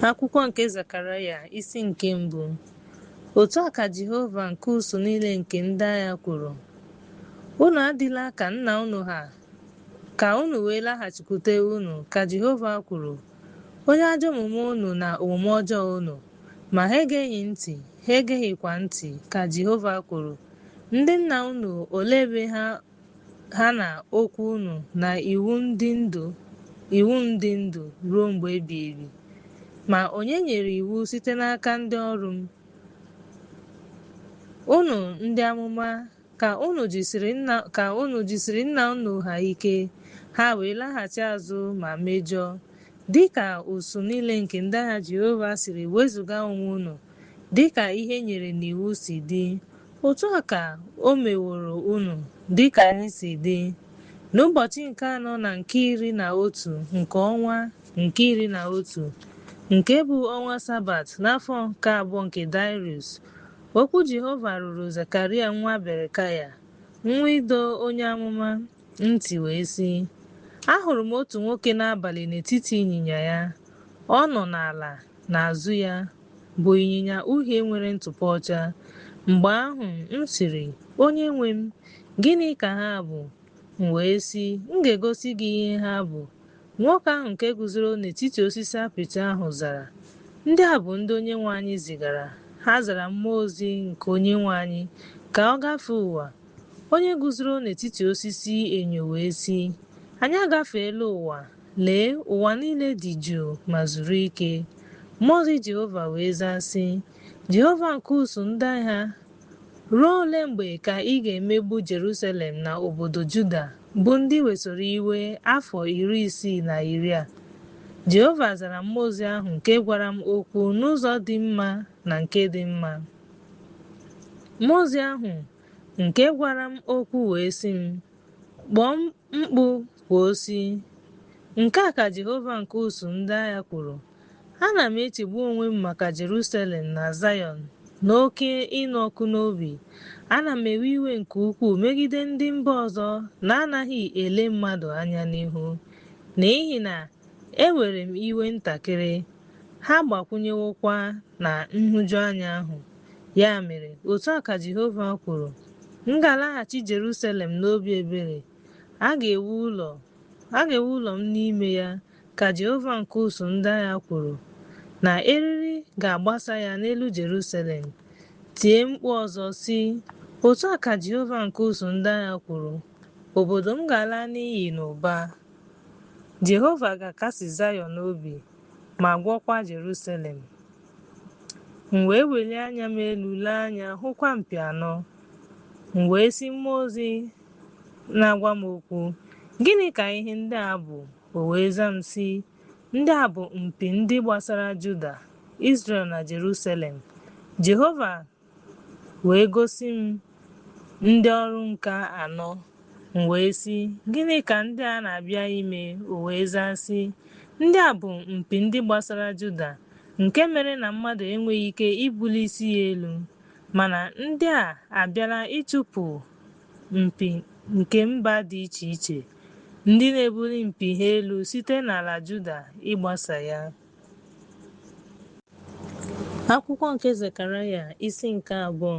Akwụkwọ nke Zekaraya, isi nke mbụ. Otu a ka Jehova nke usuu niile nke ndị agha kwuru: Unu adịla ka nna unu ha, ka unu wee laghachikwute unu, ka Jehova kwuru, onye ajọ omume unu na omume ọjọọ unu. Ma ha egeghị ntị, ha egeghịkwa ntị, ka Jehova kwuru. Ndị nna unu, olee ebe ha na okwu unu na iwu m dị ndụ ruo mgbe ebighị ebi? Ma onye nyere iwu site n'aka ndị ọrụ m, unu ndị amụma, ka unu jisiri nna unu ha ike, ha wee laghachi azụ ma mejọọ, dịka usuu niile nke ndị agha Jehova siri wezuga onwe unu, dịka ihe nyere n'iwu si dị, otu a ka o meworo unu, dịka anyị si dị. N'ụbọchị nke anọ na nke 11 nke ọnwa nke 11, nke bụ ọnwa Sabat, n'afọ nke abụọ nke Darius, okwu Jehova ruru Zekaraya nwa Berekaya, nwa Ido onye amụma, ntị wee sị: Ahụrụ m otu nwoke n'abalị n'etiti ịnyịnya ya. Ọ nọ n'ala n'azụ ya, bụ ịnyịnya uhie nwere ntụpọ ọcha. Mgbe ahụ m sịrị, Onye nwe m, gịnị ka ha bụ? M wee sị, M ga-egosi gị ihe ha bụ. Nwoke ahụ nke guzoro n'etiti osisi apịtị ahụ zara, Ndị a bụ ndị Onyenwe anyị zigara. Ha zara mmụọ ozi nke Onyenwe anyị ka ọ gafee ụwa. Onye guzoro n'etiti osisi enyo wee sị, Anyị agafeela ụwa, lee, ụwa niile dị jụụ ma zuru ike. Mmụọ ozi Jehova wee zaa sị, Jehova nke usuu ndị agha, ruo ole mgbe ka ị ga-emegbu Jerusalem na obodo Juda, bụ ndị wesoro iwe afọ 60 na 10 a? Jehova zara mmụọ ozi ahụ nke gwara m okwu n'ụzọ dị mma na nke dị mma. Mmụọ ozi ahụ nke gwara m okwu wee sị m, Kpọọ mkpu kwuo sị, Nke a ka Jehova nke usuu ndị agha kwuru, Ana m echegbu onwe m maka Jerusalem na Zayọn n'oke ịnụ ọkụ n'obi. Ana m ewe iwe nke ukwuu megide ndị mba ọzọ na-anaghị ele mmadụ anya n'ihu, n'ihi na ewere m iwe ntakịrị, ha gbakwunyewokwa na nhụjuanya ahụ. Ya mere, otu a ka Jehova kwuru, M ga-alaghachi Jerusalem n'obi ebere, a ga-ewu ụlọ m n'ime ya, ka Jehova nke usuu ndị agha kwuru, na eriri ga-agbasa ya n'elu Jerusalem. Tie mkpu ọzọ sị, Otu a ka Jehova nke usuu ndị agha kwuru, Obodo m ga-ala n'iyi n'ụba. Jehova ga-akasi Zayọn obi ma gwọkwa Jerusalem. M wee welie anya m elu lee anya, hụkwa mpi anọ. M wee sị mmụọ ozi na-agwa m okwu, Gịnị ka ihe ndị a bụ? O wee zaa m sị, Ndị a bụ mpi ndị gbasara Juda, Izrel na Jerusalem. Jehova wee gosi m ndị ọrụ nka anọ. M wee sị, Gịnị ka ndị a na-abịa ime? O wee zaa sị, Ndị a bụ mpi ndị gbasara Juda, nke mere na mmadụ enweghị ike ibuli isi ya elu. Mana ndị a abịala ịchụpụ mpi nke mba dị iche iche, ndị na-ebuli mpi ha elu site n'ala Juda ịgbasa ya. Akwụkwọ nke Zekaraya, isi nke abụọ.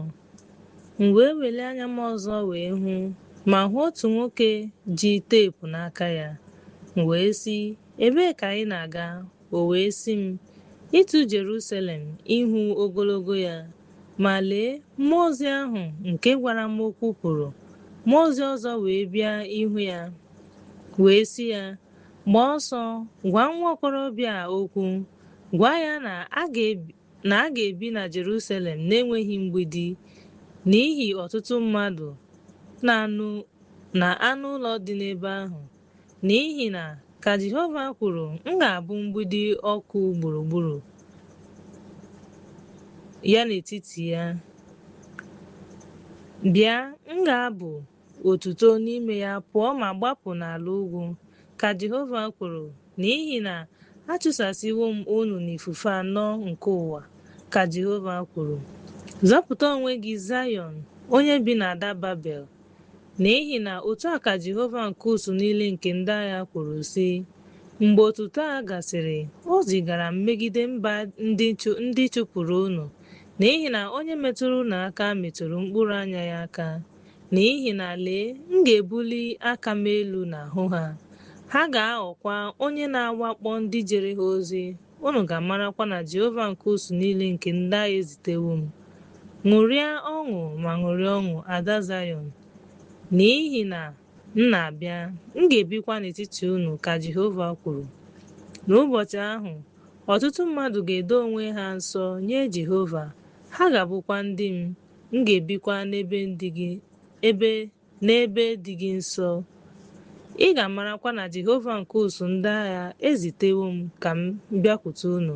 M wee welie anya m ọzọ wee hụ, ma hụ otu nwoke ji teepu n'aka ya. M wee sị, Ebee ka ị na-aga? O wee sị m, Ịtụ Jerusalem, ịhụ ogologo ya. Ma lee, mmụọ ozi ahụ nke gwara m okwu pụrụ. Mmụọ ozi ọzọ wee bịa ihu ya, wee sị ya, Gbaa ọsọ, gwa nwa okorobịa a okwu, gwa ya na a ga-ebi na Jerusalem na-enweghị mgbidi, n'ihi ọtụtụ mmadụ na anụ ụlọ dị n'ebe ahụ. N'ihi na, ka Jehova kwuru, m ga-abụ mgbidi ọkụ gburugburu ya n'etiti ya. Bịa, m ga-abụ otuto n'ime ya pụọ ma gbapụ n'ala ugwu, ka Jehova kwuru, n'ihi na achụsasịwo m unu n'ifufe anọ nke ụwa, ka Jehova kwuru. Zọpụta onwe gị, Zayọn, onye bi n'ada Babel, n'ihi na otu a ka Jehova nke usuu niile nke ndị agha kwuru sị, Mgbe otuto a gasịrị, o zigara m megide mba ndị chụpụrụ unu, n'ihi na onye metụrụ unu aka metụrụ mkpụrụ anya ya aka. N'ihi na lee, m ga-ebuli aka m elu n'ahụ ha, ha ga-aghọkwa onye na-awakpo ndị jere ha ozi, unu ga-amarakwa na Jehova nke usuu niile nke ndị agha ezitewo m. Ṅụrịa ọṅụ ma ṅụrịa ọṅụ, ada Zayọn, n'ihi na m na-abịa, m ga-ebikwa n'etiti unu, ka Jehova kwuru. N'ụbọchị ahụ, ọtụtụ mmadụ ga-edo onwe ha nsọ nye Jehova, ha ga-abụkwa ndị m, m ga-ebikwa n'ebe dị gị nso. Ị ga-amarakwa na Jehova nke usuu ndị agha ezitewo m ka m bịakwute unu.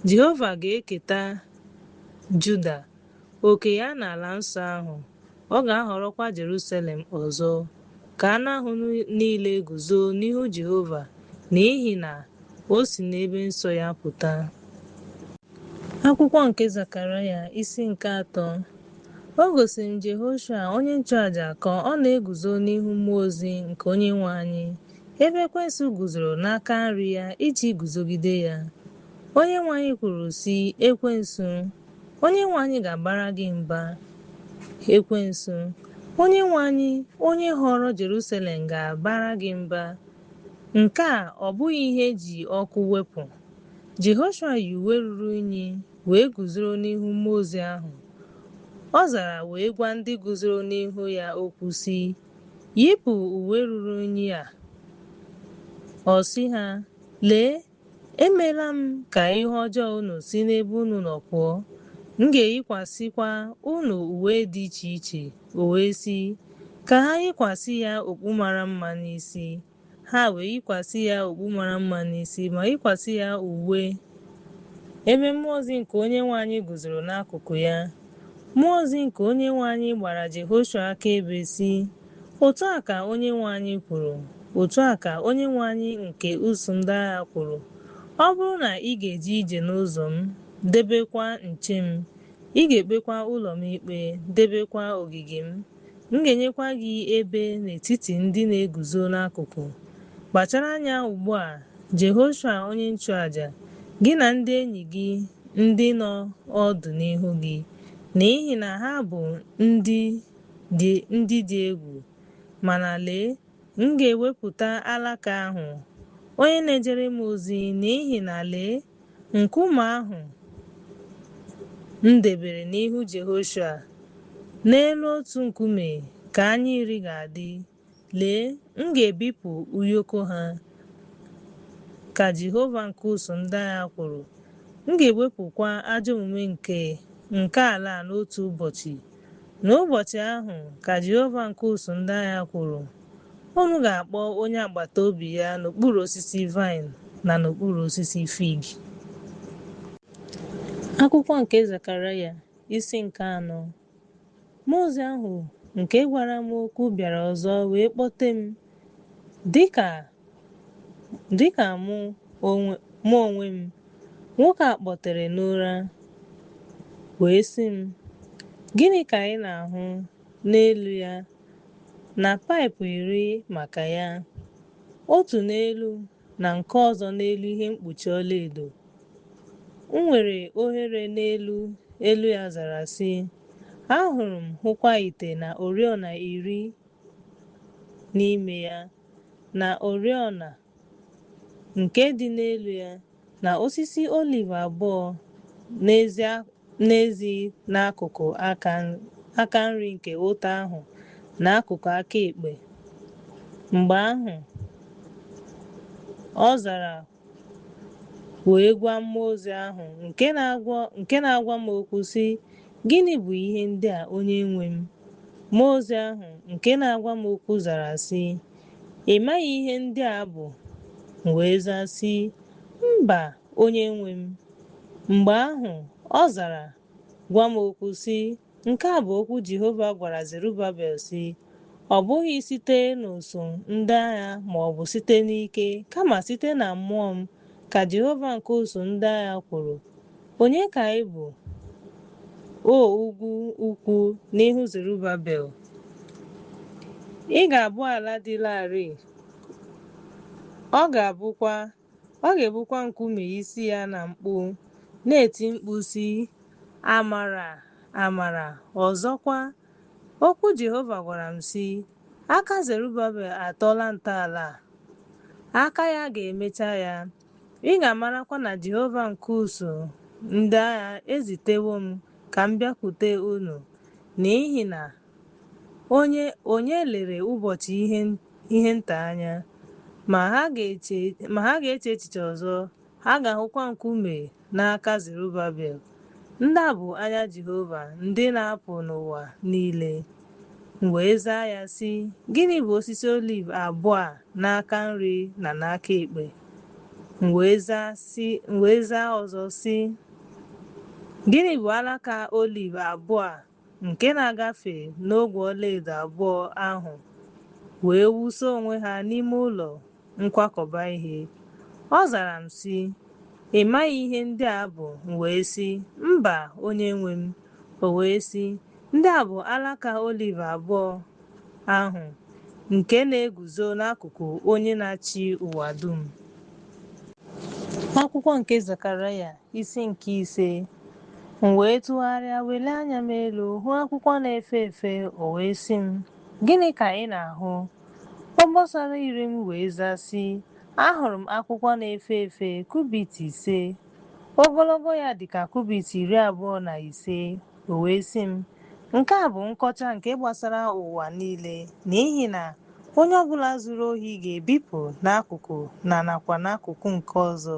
Jehova ga-eketa Juda, oke ya n'ala nsọ ahụ, ọ ga-ahọrọkwa Jerusalem ọzọ. Ka anụ ahụ niile guzo n'ihu Jehova, n'ihi na o si n'ebe nsọ ya pụta. Akwụkwọ nke Zekaraya, isi nke 3. O gosiri m Jehoshua onye nchụaja ka ọ na-eguzo n'ihu mmụọ ozi nke Onyenwe anyị, ebe ekwensu guzoro n'aka nri ya iji guzogide ya. Onyenwe anyị kwuru sị, Ekwensu, Onyenwe anyị ga-abara gị mba. Ekwensu, Onyenwe anyị onye họrọ Jerusalem ga-abara gị mba. Nke a ọ bụghị ihe e ji ọkụ wepụ? Jehoshua yi uwe ruru unyi wee guzoro n'ihu mmụọ ozi ahụ. Ọ zara wee gwa ndị guzoro n'ihu ya okwu sị, Yipụ uwe ruru unyi a. Ọ sị ha, Lee, emeela m ka ihe ọjọọ unu si n'ebe unu nọ pụọ, m ga-eyikwasịkwa unu uwe dị iche iche. O wee sị, Ka ha yikwasị ya okpu mara mma n'isi. Ha wee yikwasị ya okpu mara mma n'isi ma yikwasị ya uwe, ebe mmụọ ozi nke Onyenwe anyị guzoro n'akụkụ ya. Mmụọ ozi nke Onyenwe anyị gbara Jehoshua akaebe sị, Otu a ka Onyenwe anyị kwuru, otu a ka Onyenwe anyị nke usuu ndị agha kwuru, ọ bụrụ na ị ga-eje ije n'ụzọ m, debekwa nche m, ị ga-ekpekwa ụlọ m ikpe, debekwa ogige m, m ga-enyekwa gị ebe n'etiti ndị na-eguzo n'akụkụ. Kpachara anya ugbu a, Jehoshua onye nchụaja, gị na ndị enyi gị ndị nọ ọdụ n'ihu gị, n'ihi na ha bụ ndị dị egwu. Mana lee, m ga-ewepụta alaka ahụ, onye na-ejere m ozi, n'ihi na lee, nkume ahụ m debere n'ihu Jehoshua, n'elu otu nkume ka anya iri ga-adị. Lee, m ga-ebipụ ụyọkọ ha, ka Jehova nke usuu ndị agha kwuru. M ga-ewepụkwa ajọ omume nke ala a n'otu ụbọchị. N'ụbọchị ahụ, ka Jehova nke usuu ndị agha kwuru, unu ga-akpọ onye agbata obi ya n'okpuru osisi vaịn na n'okpuru osisi fig. Akwụkwọ nke Zekaraya, isi nke 4. Mmụọ ozi ahụ nke gwara m okwu bịara ọzọ wee kpọte m, dịka mụ onwe m, nwoke a kpọtere n'ụra, wee sị m, Gịnị ka ị na-ahụ n'elu ya na paịpụ iri maka ya, otu n'elu na nke ọzọ n'elu ihe mkpuchi ọlaedo? M nwere oghere n'elu elu ya zara sị, Ahụrụ m hụkwa ite na oriọna iri n'ime ya, na oriọna nke dị n'elu ya, na osisi oliv abụọ n'ezi n'akụkụ aka nri nke ụta ahụ na akụkụ aka ekpe. Mgbe ahụ ọ zara wee gwa mmụọ ozi ahụ nke na-agwa m okwu sị, Gịnị bụ ihe ndị a, onye nwe m? Mmụọ ozi ahụ nke na-agwa m okwu zara sị, Ị maghị ihe ndị a bụ? M wee zaa sị, Mba, onye nwe m. Mgbe ahụ ọ zara gwa m okwu sị, Nke a bụ okwu Jehova gwara Zerubabel sị, Ọ bụghị site n'usuu ndị agha ma ọ bụ site n'ike, kama site na mmụọ m, ka Jehova nke usuu ndị agha kwuru. Onye ka ị bụ, O ugwu ukwu, n'ihu Zerubabel? Ị ga-abụ ala dị larịị. Ọ ga-ebukwa nkume isi ya na mkpu, na-eti mkpu sị, Amara, amara! Ọzọkwa, okwu Jehova gwara m sị, Aka Zerubabel atọọla ntọala a, aka ya ga-emecha ya. Ị ga-amarakwa na Jehova nke usuu ndị agha ezitewo m ka m bịakwute unu, n'ihi na onye lere ụbọchị ihe nta anya? Ma ha ga-eche echiche ọzọ, ha ga-ahụkwa nkume n'aka Zerubabel. Ndị a bụ anya Jehova, ndị na-apụ n'ụwa niile. M wee zaa ya sị, Gịnị bụ osisi oliv abụọ a n'aka nri na n'aka ekpe? M wee zaa ọzọ sị, Gịnị bụ alaka oliv abụọ a nke na-agafe n'ogwe ọlaedo abụọ ahụ wee wuso onwe ha n'ime ụlọ nkwakọba ihe? Ọ zara m sị, Ị maghị ihe ndị a bụ? M wee sị, Mba, onye nwe m. O wee sị, Ndị a bụ alaka oliv abụọ ahụ nke na-eguzo n'akụkụ onye na-achị ụwa dum. Akwụkwọ nke Zekaraya, isi nke 5. M wee tụgharịa welie anya m elu hụ akwụkwọ na-efe efe, o wee sị m, Gịnị ka ị na-ahụ? Obosara iri m wee zaa sị, Ahụrụ m akwụkwọ na-efe efe kubit 5, ogologo ya dịka kubit 25. O wee sị m, Nke a bụ nkọcha nke gbasara ụwa niile, n'ihi na onye ọbụla zuru ohi ga-ebipụ n'akụkụ na nakwa n'akụkụ nke ọzọ.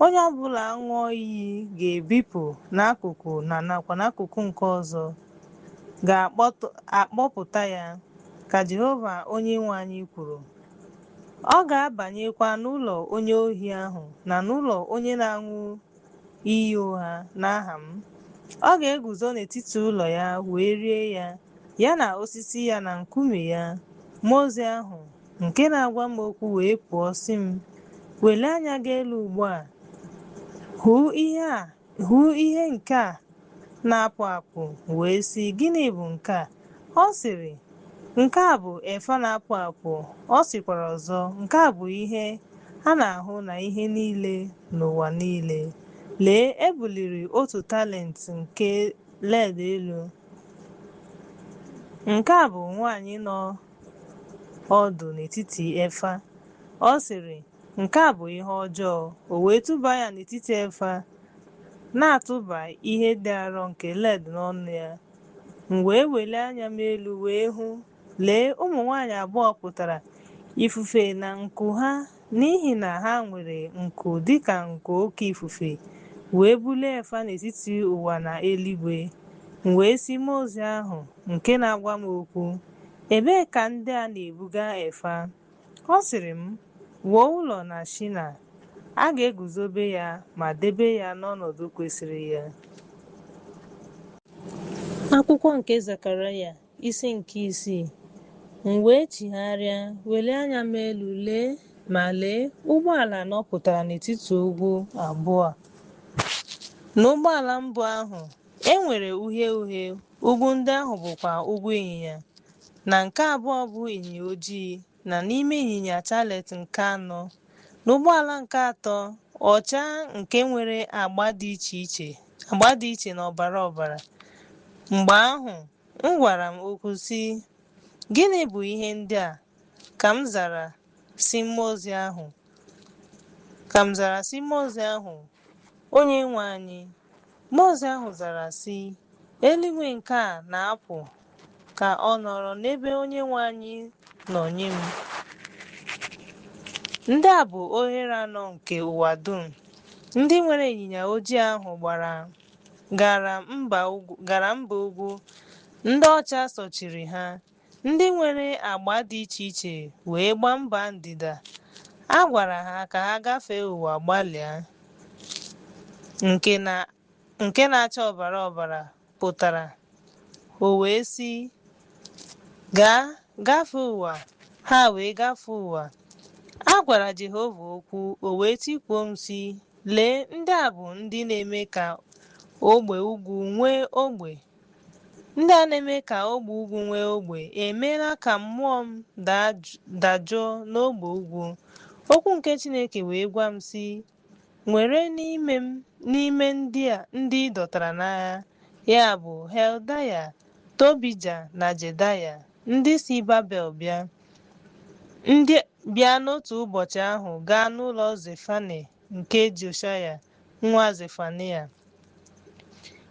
Onye ọbụla ṅụọ iyi ga-ebipụ n'akụkụ na nakwa n'akụkụ nke ọzọ ga-akpọpụta ya, ka Jehova Onyenwe anyị kwuru. Ọ ga-abanyekwa n'ụlọ onye ohi ahụ na n'ụlọ onye na-aṅụ iyi ụgha n'aha m. Ọ ga-eguzo n'etiti ụlọ ya wee rie ya, ya na osisi ya na nkume ya. Mmụọ ozi ahụ nke na-agwa m okwu wee pụọ sị m, Welie anya gị elu ugbu a, hụ ihe nke a na-apụ apụ. Wee sị, Gịnị bụ nke a? Ọ sịrị, Nke a bụ efa na-apụ apụ. Ọ sịkwara ọzọ, Nke a bụ ihe a na-ahụ na ihe niile n'ụwa niile. Lee, e buliri otu talent nke lead elu. Nke a bụ nwaanyị nọ ọdụ n'etiti efa. Ọ sịrị, Nke a bụ ihe ọjọọ. O wee tụba ya n'etiti efa, na-atụba ihe dị arọ nke lead n'ọnụ ya. M wee welie anya m elu wee hụ, lee, ụmụ nwaanyị abụọ pụtara ifufe na nku ha, n'ihi na ha nwere nku dịka nku oke ifufe, wee bulie efa n'etiti ụwa na eluigwe. M wee sị mmụọ ozi ahụ nke na-agwa m okwu, Ebee ka ndị a na-ebuga efa? Ọ sịrị m, Wuo ụlọ na Shina, a ga-eguzobe ya ma debe ya n'ọnọdụ kwesịrị ya. Akwụkwọ nke Zekaraya, isi nke 6. M wee chigharịa, welie anya m elu lee, ma lee, ụgbọala anọ pụtara n'etiti ugwu abụọ. N'ụgbọala mbụ ahụ, e nwere uhie uhie, ugwu ndị ahụ bụkwa ugwu ịnyịnya, na nke abụọ bụ ịnyịnya ojii, na n'ime ịnyịnya chariot nke anọ. N'ụgbọala nke atọ, ọcha nke nwere agba dị iche na ọbara ọbara. Mgbe ahụ, m gwara m okwu sị, Gịnị bụ ihe ndị a? Ka m zara sị mmụọ ozi ahụ, Onye nwe anyị. Mmụọ ozi ahụ zara sị, Eluigwe nke a na-apụ ka ọ nọrọ n'ebe Onye nwe anyị nọ nye m. Ndị a bụ oghere anọ nke ụwa dum. Ndị nwere ịnyịnya ojii ahụ gara mba ugwu, ndị ọcha sochiri ha. Ndị nwere agba dị iche iche wee gbaa mba ndịda. A gwara ha ka ha gafee ụwa gbalịa. Nke na-acha ọbara ọbara pụtara, o wee sị, Gaa, gafee ụwa. Ha wee gafee ụwa. A gwara Jehova okwu, o wee tikuo m sị, Lee, ndị a bụ ndị na-eme ka ogbe ugwu nwee ogbe. Ndị a na-eme ka ogbe ugwu nwee ogbe emeela ka mmụọ m dajụọ n'ogbe ugwu. Okwu nke Chineke wee gwa m sị, Nwere n'ime m n'ime ndị a ndị ị dọtara n'agha, ya bụ, Heldaya, Tobija na Jedaya, ndị si Babel bịa, ndị bịa n'otu ụbọchị ahụ gaa n'ụlọ Zefania nke Joshaya nwa Zefanaya.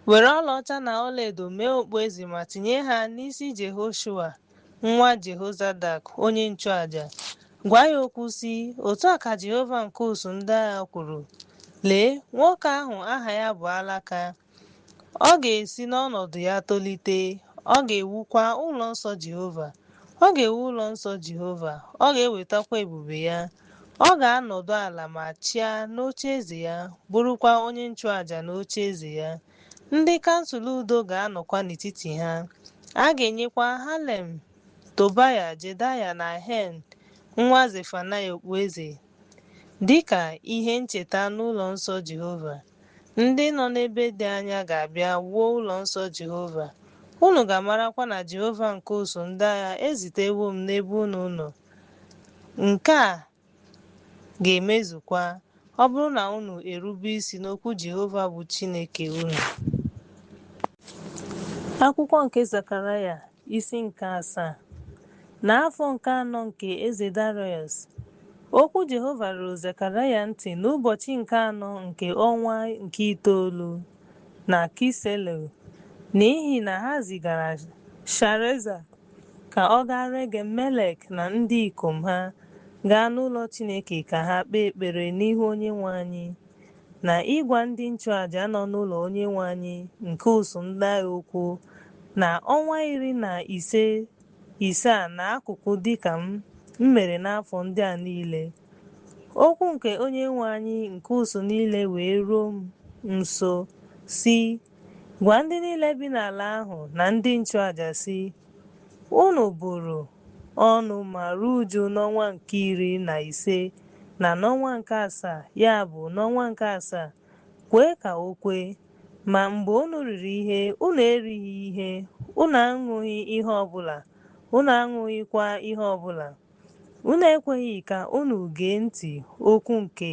Were ọlaọcha na ọlaedo mee okpueze ma tinye ha n'isi Jehoshua nwa Jehozadak onye nchụaja. Gwa ya okwu sị, Otu a ka Jehova nke usuu ndị agha kwuru, Lee, nwoke ahụ aha ya bụ Alaka. Ọ ga-esi n'ọnọdụ ya tolite, ọ ga-ewukwa ụlọ nsọ Jehova. Ọ ga-ewu ụlọ nsọ Jehova, ọ ga-ewetakwa ebube ya. Ọ ga-anọdụ ala ma chịa n'ocheeze ya, bụrụkwa onye nchụaja n'ocheeze ya. Ndị kansụl udo ga-anọkwa n'etiti ha. A ga-enyekwa Halem, Tobaya, Jedaya na Hen nwa Zefanaya okpueze dị ka ihe ncheta n'ụlọ nsọ Jehova. Ndị nọ n'ebe dị anya ga-abịa wuo ụlọ nsọ Jehova. Unu ga-amarakwa na Jehova nke usuu ndị agha ezitewo m n'ebe unu nọ. Nke a ga-emezukwa, ọ bụrụ na unu erube isi n'okwu Jehova bụ Chineke unu. Akwụkwọ nke Zekaraya, isi nke asaa. N'afọ nke anọ nke eze Dariọs, okwu Jehova ruru Zekaraya ntị n'ụbọchị nke anọ nke ọnwa nke itoolu na Kislev, n'ihi na ha zigara Shareza ka ọ gaa Regem-Melek na ndị ikom ha gaa n'ụlọ Chineke ka ha kpee ekpere n'ihu Onyenwe anyị, na ịgwa ndị nchụaja nọ n'ụlọ Onyenwe anyị nke usuu ndị agha okwu na ọnwa iri na ise a na akụkụ dịka m mere n'afọ ndị a niile. Okwu nke Onyenwe anyị nke usuu niile wee ruo m nso, sị, Gwa ndị niile bi n'ala ahụ na ndị nchụaja sị, Unu buru ọnụ ma ruo uju n'ọnwa nke iri na ise na n'ọnwa nke asaa, ya bụ, n'ọnwa nke asaa, kwee ka o kwee. Ma mgbe unu riri ihe, unu erighị ihe, unu aṅụghị ihe ọbụla, unu aṅụghịkwa ihe ọbụla. Unu ekweghị ka unu gee ntị okwu nke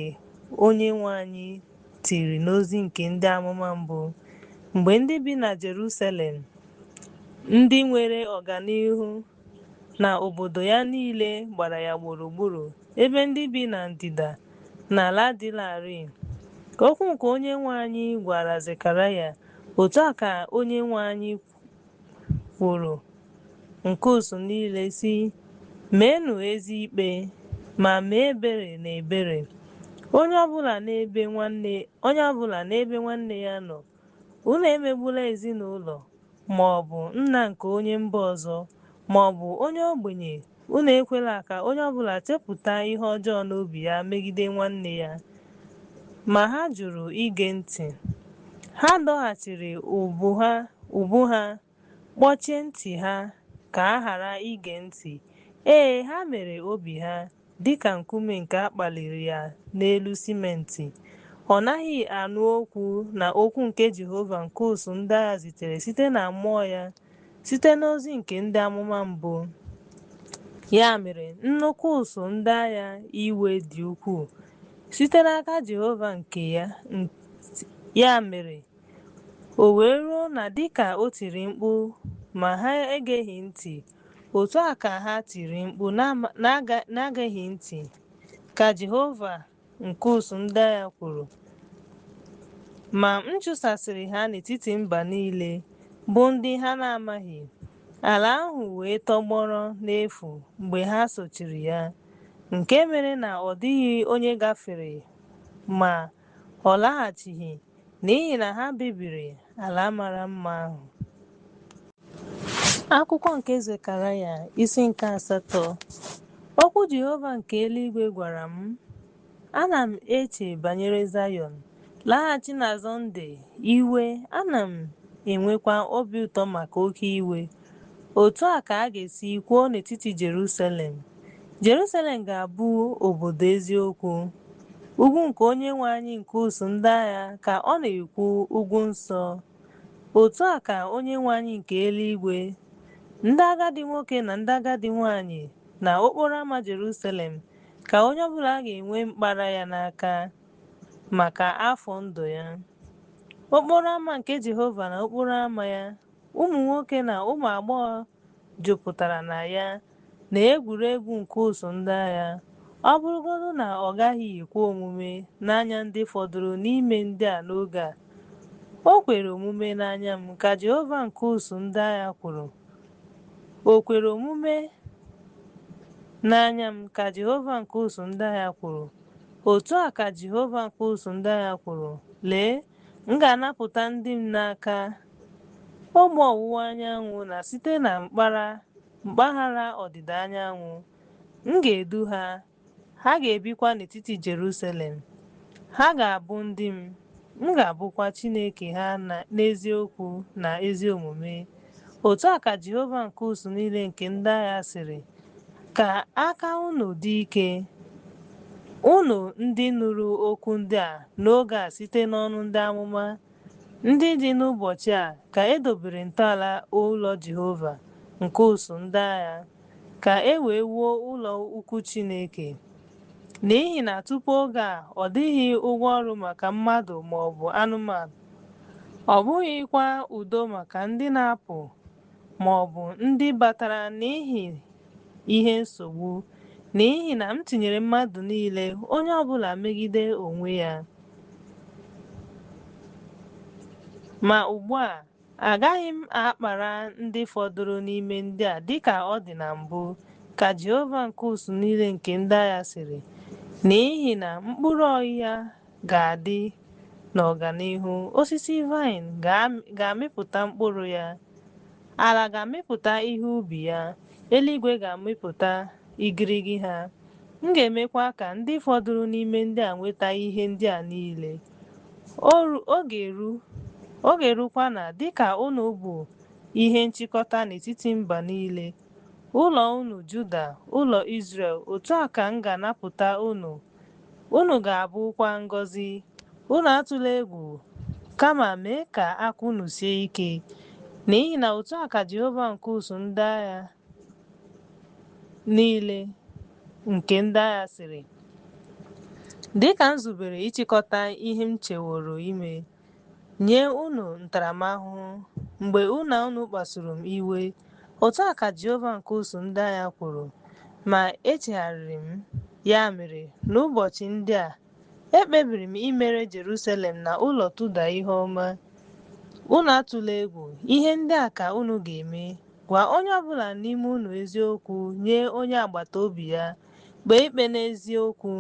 Onyenwe anyị tiri n'ozi nke ndị amụma mbụ, mgbe ndị bi na Jerusalem, ndị nwere ọganihu na obodo ya niile gbara ya gburugburu, ebe ndị bi na ndịda n'ala dị larịị. Okwu nke Onyenwe anyị gwara Zekaraya, otu a ka Onyenwe anyị kwuru nke usuu niile sị, Meenụ ezi ikpe, ma mee ebere na ebere, onye ọbụla n'ebe nwanne ya nọ. Unu emegbula ezinụlọ ma ọ bụ nna nke onye mba ọzọ, ma ọ bụ onye ogbenye. Unu ekwela ka onye ọbụla chepụta ihe ọjọọ n'obi ya megide nwanne ya. Ma ha jụrụ ige ntị. Ha dọghachiri ubu ha, kpọchie ntị ha ka ha ghara ige ntị. Ee, ha mere obi ha dịka nkume nke a kpaliri ya n'elu simenti. Ọ naghị anụ okwu na okwu nke Jehova nke usuu ndị agha zitere site na mmụọ ya, site n'ozi nke ndị amụma mbụ. Ya mere, nnukwu usuu ndị agha iwe dị ukwuu site n'aka Jehova nke ya. Ya mere, o wee ruo na dịka o tiri mkpu ma ha egeghị ntị, otu a ka ha tiri mkpu na-ageghị ntị, ka Jehova nke usuu ndị agha kwuru. Ma m chụsasịrị ha n'etiti mba niile, bụ ndị ha na-amaghị. Ala ahụ wee tọgbọrọ n'efu mgbe ha sochiri ya, nke mere na ọ dịghị onye gafere ma ọ laghachighị, n'ihi na ha bibiri ala mara mma ahụ. Akwụkwọ nke Zekaraya, isi nke asatọ. Okwu Jehova nke eluigwe gwara m, ana m eche banyere Zayọn, laghachi na Sọnde iwe, ana m enwekwa obi ụtọ maka oke iwe. Otu a ka a ga-esi kwuo n'etiti Jerusalem, Jerusalem ga-abụ obodo eziokwu, ugwu nke Onyenwe anyị nke usuu ndị agha ka ọ na-ekwu, ugwu nsọ. Otu a ka Onyenwe anyị nke eluigwe, ndị agadi nwoke na ndị agadi nwanyị na okporo ámá Jerusalem ka onye ọbụla ga-enwe mkpara ya n'aka maka afọ ndụ ya. Okporo ama nke Jehova na okporo ama ya, ụmụ nwoke na ụmụ agbọghọ jupụtara na ya na egwuregwu nke ụsụ ndị agha, ọ bụrụgodu na ọ gaghị ekwe omume n'anya ndị fọdụrụ n'ime ndị a n'oge a, o kwere omume n'anya m, ka Jehova nke ụsụ ndị agha kwuru. O kwere omume n'anya m, ka Jehova nke ụsụ ndị agha kwuru. Otu a ka Jehova nke ụsụ ndị agha kwuru, Lee, m ga-anapụta ndị m n'aka ogbe ọwụwa anyanwụ na site na mpaghara ọdịda anyanwụ. M ga-edu ha, ha ga-ebikwa n'etiti Jerusalem. Ha ga-abụ ndị m, m ga-abụkwa Chineke ha n'eziokwu na ezi omume. Otu a ka Jehova nke ụsụ niile nke ndị agha sịrị, Ka aka unu dị ike, unu ndị nụrụ okwu ndị a n'oge a site n'ọnụ ndị amụma, ndị dị n'ụbọchị a ka e dobere ntọala ụlọ Jehova nke ụsụ ndị agha, ka e wee wuo ụlọ ukwu Chineke. N'ihi na tupu oge a ọ dịghị ụgwọ ọrụ maka mmadụ ma ọ bụ anụmanụ, ọ bụghịkwa udo maka ndị na-apụ ma ọ bụ ndị batara n'ihi ihe nsogbu, n'ihi na m tinyere mmadụ niile, onye ọ bụla megide onwe ya. Ma ugbu a, agaghị m akpara ndị fọdụrụ n'ime ndị a dịka ọ dị na mbụ, ka Jehova nke ụsụ niile nke ndị agha sịrị, n'ihi na mkpụrụ ọghịgha ga-adị n'ọganihu, osisi vaịn ga-amịpụta mkpụrụ ya, ala ga-amịpụta ihe ubi ya, eluigwe ga-amịpụta igirigi ha. M ga-emekwa ka ndị fọdụrụ n'ime ndị a nweta ihe ndị a niile. Ọ ga-erukwa na dịka unu bụ ihe nchịkọta n'etiti mba niile, ụlọ unu Juda, ụlọ Izrel, otu a ka m ga-anapụta unu, unu ga-abụkwa ngọzi. Unu atụla egwu, kama mee ka aka unu sie ike, n'ihi na otu a ka Jehova nke ụsụ ndị agha niile nke ndị agha sịrị, Dịka m zubere ịchịkọta ihe m cheworo ime, nye unu ntaramahụhụ, mgbe unu unu kpasuru m iwe, otu a ka Jehova nke ụsụ ndị agha kwuru, ma echegharịrị m. Ya mere, n'ụbọchị ndị a, ekpebiri m imere Jerusalem na ụlọ Juda ihe ọma. Unu atụla egwu, ihe ndị a ka unu ga-eme. Gwa onye ọbụla n'ime unu eziokwu nye onye agbata obi ya, kpee ikpe n'eziokwu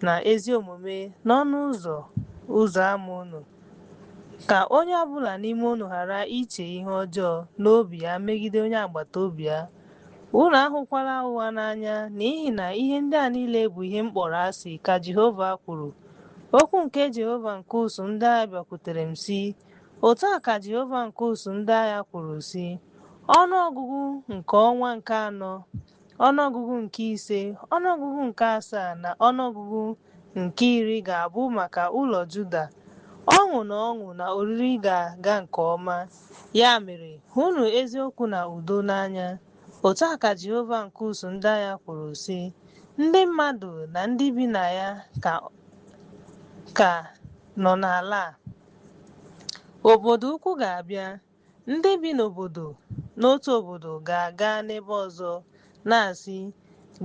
na ezi omume n'ọnụ ụzọ ụzọ ama unu, ka onye ọbụla n'ime unu ghara iche ihe ọjọọ n'obi ya megide onye agbata obi ya. Unu ahụkwala ụgha n'anya, n'ihi na ihe ndị a niile bụ ihe m kpọrọ asị, ka Jehova kwuru. Okwu nke Jehova nke ụsụ ndị agha bịakwutere m sị, Otu a ka Jehova nke ụsụ ndị agha kwuru sị, Ọnụ ọgụgụ nke ọnwa nke anọ, ọnụọgụgụ nke ise, ọnụọgụgụ nke asaa na ọnụọgụgụ nke iri ga-abụ maka ụlọ Juda. Ọṅụ na ọṅụ na oriri ga-aga nke ọma. Ya mere, hụnụ eziokwu na udo n'anya. Otu a ka Jehova nke ụsụ ndị agha kwuru sị, Ndị mmadụ na ndị bi na ya ka nọ n'ala a. Obodo ukwu ga-abịa, ndị bi n'obodo n'otu obodo ga-aga n'ebe ọzọ, na-asị,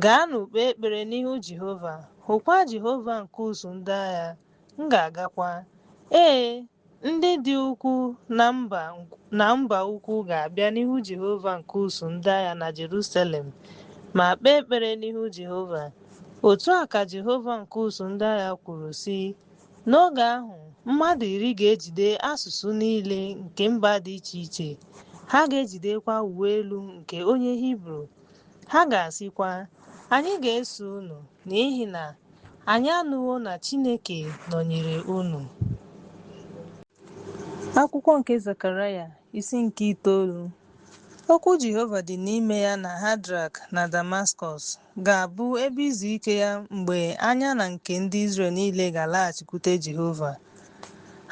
Gaanụ kpee ekpere n'ihu Jehova, hụkwa Jehova nke ụsụ ndị agha, m ga-agakwa. Ee, ndị dị ukwu na mba ukwu ga-abịa n'ihu Jehova nke ụsụ ndị agha na Jerusalem ma kpee ekpere n'ihu Jehova. Otu a ka Jehova nke ụsụ ndị agha kwuru, sị, N'oge ahụ, mmadụ iri ga-ejide asụsụ niile nke mba dị iche iche, ha ga-ejidekwa uwe elu nke onye Hibru. Ha ga-asịkwa, Anyị ga-eso unu, n'ihi na anyị anụwo na Chineke nọnyere unu. Akwụkwọ nke Zekaraya, isi nke itoolu. Okwu Jehova dị n'ime ya na Hadrak na Damaskọs ga-abụ ebe izu ike ya mgbe anya na nke ndị Izrel niile ga-alaghachikwute Jehova.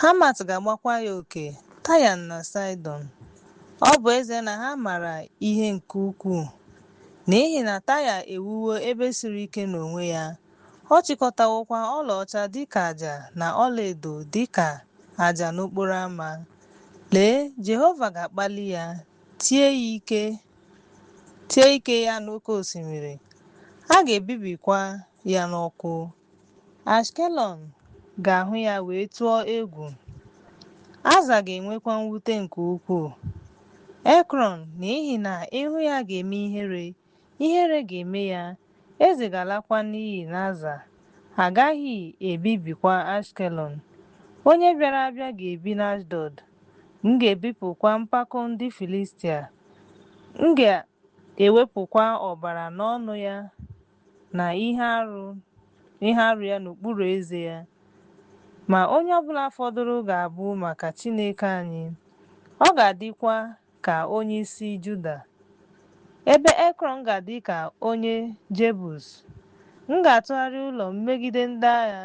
Hamat ga-agbakwa ya oke, Taya na Saịdọn, ọ bụ ezie na ha maara ihe nke ukwuu. N'ihi na Taịa ewuwo ebe siri ike n'onwe ya, ọ chịkọtawokwa ọlaọcha dị ka aja na ọlaedo dị ka aja n'okporo ama. Lee, Jehova ga-akpali ya, tie ike ya n'oké osimiri, a ga-ebibikwa ya n'ọkụ. Ashkelọn ga-ahụ ya wee tụọ egwu, Aza ga-enwekwa mwute nke ukwuu. Ekrọn, n'ihi na ihu ya ga-eme ihere, ihere ga-eme ya, eze ga-alakwa n'iyi n'Aza, a gaghị ebibikwa Ashkelọn. Onye bịara abịa ga-ebi n'Ashdọd, m ga-ebipụkwa mpako ndị Filistia, m ga-ewepụkwa ọbara n'ọnụ ya na ihe arụ ya n'okpuru eze ya. Ma onye ọbụla fọdụrụ ga-abụ maka Chineke anyị, ọ ga-adịkwa ka onyeisi Juda. Ebe Ekrọn ga-adị ka onye Jebus. M ga-atụgharị ụlọ m megide ndị agha,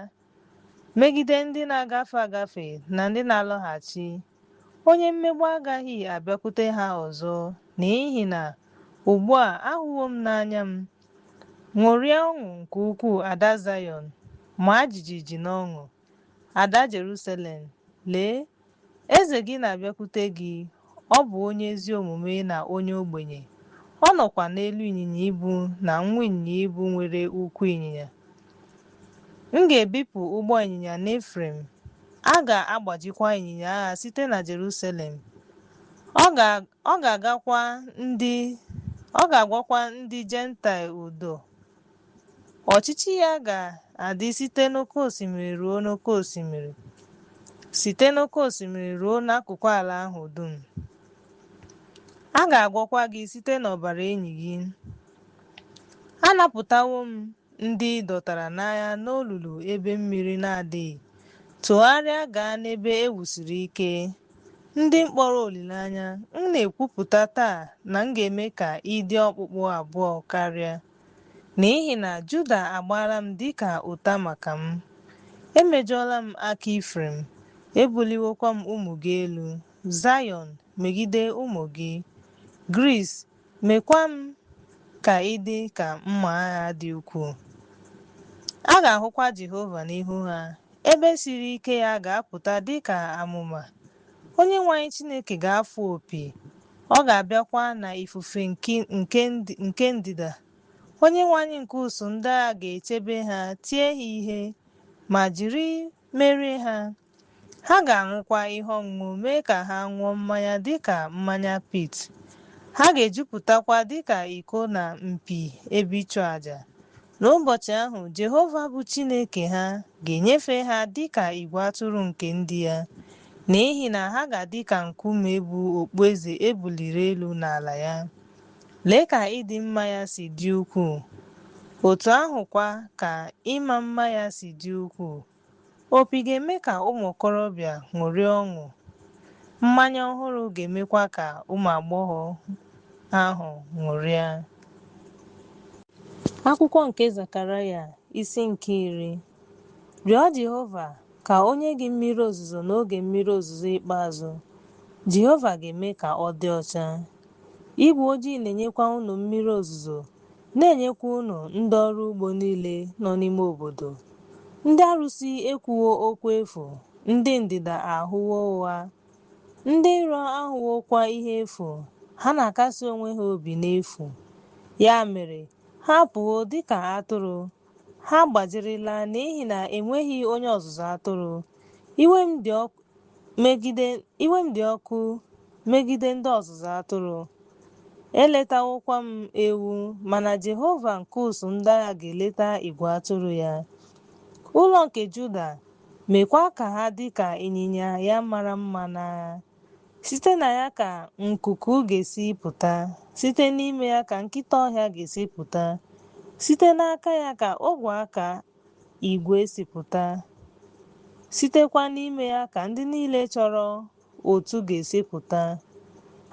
megide ndị na-agafe agafe na ndị na-alọghachi. Onye mmegbu agaghị abịakwute ha ọzọ, n'ihi na ugbu a ahụwo m n'anya m. Ṅụrịa ọṅụ nke ukwuu, ada Zayọn, maa jijiji n'ọṅụ, ada Jerusalem. Lee, eze gị na-abịakwute gị, ọ bụ onye ezi omume na onye ogbenye, ọ nọkwa n'elu ịnyịnya ibu na nwa ịnyịnya ibu nwere ụkwụ ịnyịnya. M ga-ebipụ ụgbọ ịnyịnya n'Efrem, a ga-agbajikwa ịnyịnya agha site na Jerusalem. Ọ ga-agwakwa ndị Jentaịl udo. Ọchịchị ya ga-adị site n'oké osimiri ruo n'oké osimiri, site n'oké osimiri ruo n'akụkụ ala ahụ dum. A ga-agwọkwa gị site n'ọbara enyi gị. Anapụtawo m ndị ị dọtara n'agha n'olulu ebe mmiri na-adịghị. Tụgharịa gaa n'ebe e wusiri ike. Ndị mkpọrọ olileanya, m na-ekwupụta taa na m ga-eme ka ị dị ọkpụkpụ abụọ karịa. N'ihi na Juda agbaala m dịka ụta maka m. Emejọọla m aka Ifrem, ebuliwokwa m ụmụ gị elu, Zayọn, megide ụmụ gị. Gris, meekwa m ka ị dị ka mma agha dị ukwuu. A ga-ahụkwa Jehova n'ihu ha, ebe siri ike ya ga-apụta dị ka amụma. Onyenwe anyị Chineke ga-afụ opi, ọ ga-abịakwa na ifufe nke ndịda. Onyenwe anyị nke usuu ndị agha ga-echebe ha, tie ha ihe, ma jiri merie ha. Ha ga-aṅụkwa ihe ọṅụṅụ mee ka ha ṅụọ mmanya dị ka mmanya pit. Ha ga-ejupụtakwa dị ka iko na mpi ebe ịchụ aja. N'ụbọchị ahụ, Jehova bụ Chineke ha ga-enyefe ha dị ka igwe atụrụ nke ndị ya, n'ihi na ha ga-adị ka nkume bụ okpueze e buliri elu n'ala ya. Lee ka ịdị mma ya si dị ukwuu! Otu ahụkwa ka ịma mma ya si dị ukwuu! Opi ga-eme ka ụmụ okorobịa ṅụrịa ọṅụ, mmanya ọhụrụ ga-emekwa ka ụmụ agbọghọ ahụ ṅụrịa. Akwụkwọ nke Zekaraya, isi nke 10. Rịọ Jehova ka o nye gị mmiri ozuzo n'oge mmiri ozuzo ikpeazụ. Jehova ga-eme ka ọ dị ọcha. Igwe ojii na-enyekwa unu mmiri ozuzo, na-enyekwa unu ndị ọrụ ugbo niile nọ n'ime obodo. Ndị arụsị ekwuwo okwu efu, ndị ndịda ahụwo ụgha, ndị nrọ ahụwokwa ihe efu, ha na-akasi onwe ha obi n'efu. Ya mere, ha apụwo dịka atụrụ, ha gbajirila n'ihi na enweghị onye ọzụzụ atụrụ. Iwe m dị ọkụ megide ndị ọzụzụ atụrụ. Eletawokwa m ewu, mana Jehova nke usuu ndị agha ga-eleta igwe atụrụ ya. Ụlọ nke Juda, meekwa ka ha dị ka ịnyịnya ya mara mma n'agha. Site na ya ka nkuku ga-esi pụta, site n'ime ya ka nkịta ọhịa ga-esi pụta, site n'aka ya ka ogwe aka igwe si pụta, sitekwa n'ime ya ka ndị niile chọrọ otu ga-esi pụta.